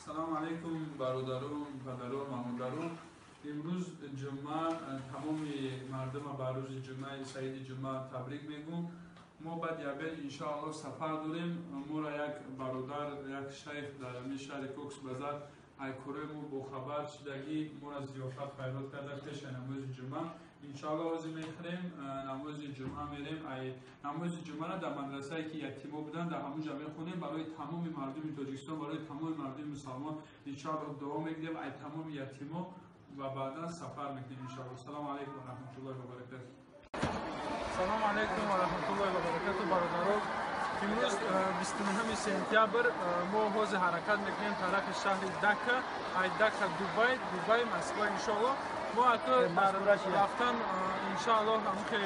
Салом алейкум, бародарон, падарон ва модарон. Имрӯз ҷумъа, тамоми мардума ба рӯзи ҷумъаи саиди ҷумъа табрик мегӯм. Мо баъди обед, иншоаллоҳ, сафар дорем. Моро як бародар, як шайх дар ҳамин шаҳри Кокс Базар ай корои мо бохабар шудагӣ, моро зиёфат хайрот карда пеши намози ҷумъа. Иншоаллоҳ, ҳозир мехӯрем, намози ҷумъа мерем. Ай намози ҷумъаро дар мадрасае, ки ятимо буданд, дар ҳамон ҷа мехонем. Барои тамоми мардуми Тоҷикистон, барои тамоми мардуми мусалмон, иншоаллоҳ, дуо мегирем ай тамоми ятимо ва баъдан сафар мекунем, иншоаллоҳ. Салому алайкум ва раҳматуллоҳи ва баракату. Салому алайкум ва раҳматуллоҳи ва баракату, бародарон. Имрӯз 29 сентябр, мо ҳозир ҳаракат мекунем тарафи шаҳри Дака, ай Дака Дубай, Дубай Москва, иншоаллоҳ. Мо ато дар рафтан, иншоаллоҳ, ҳамхе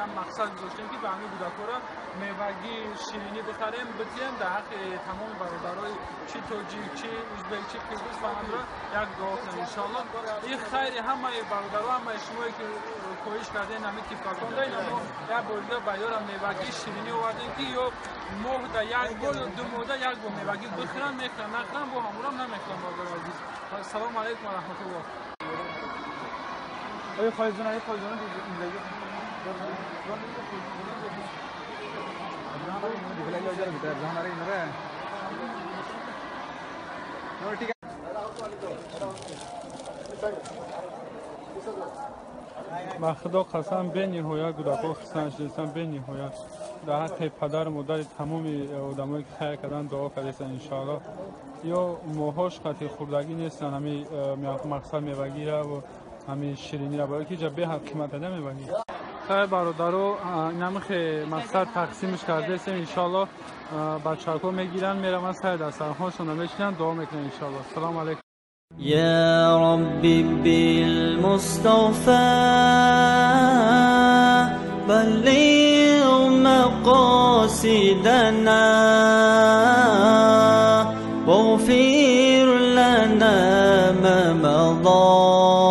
як мақсад гузоштем, ки ба ҳамин кӯдакҳоро мевагӣ, ширинӣ бихарем, битием. Дар ҳаққи тамоми бародарои, чи тоҷик, чи узбек, чи қирғиз, ба ҳамро як дуо кунем, иншоаллоҳ. Ин хайри ҳамаи бародаро, ҳамаи шумое, ки хоҳиш кардем, ҳамин тифлакон даин. Мо як бор дига ба ёра мевагӣ, ширинӣ овардем, ки ё моҳда як бор ё 2 моҳда як бор мевагӣ бихӯранд, мехӯранд, нахӯранд, бо ҳамурам намехӯранд. Бародари азиз, ассалому алайкум ва раҳматуллоҳ. Ой, хоҳизона, ой, хоҳизона, ба Худо қасам, бениҳоят кӯдакҳо хурсанд шудастанд, бениҳоят. Дар ҳаққи падару модари тамоми одамое, ки хайр карданд, дуо кардастанд, иншоаллоҳ. Ё моҳош қати хурдагӣ нестанд, ҳами мақсад мевагира ва ҳамин ширинира, барои ки ҷа беҳад қимат ада мевагӣ. Хайр, бародаро, инамихе мақсад тақсимш кардастем, иншоаллоҳ. Бачаҳо мегиранд, мераванд, сари дастархоншонро мечинанд, дуо мекунанд, иншоаллоҳ. Салому алайкум. يا ربي بالمصطفى بلغ مقاصدنا واغفر لنا ما مضى.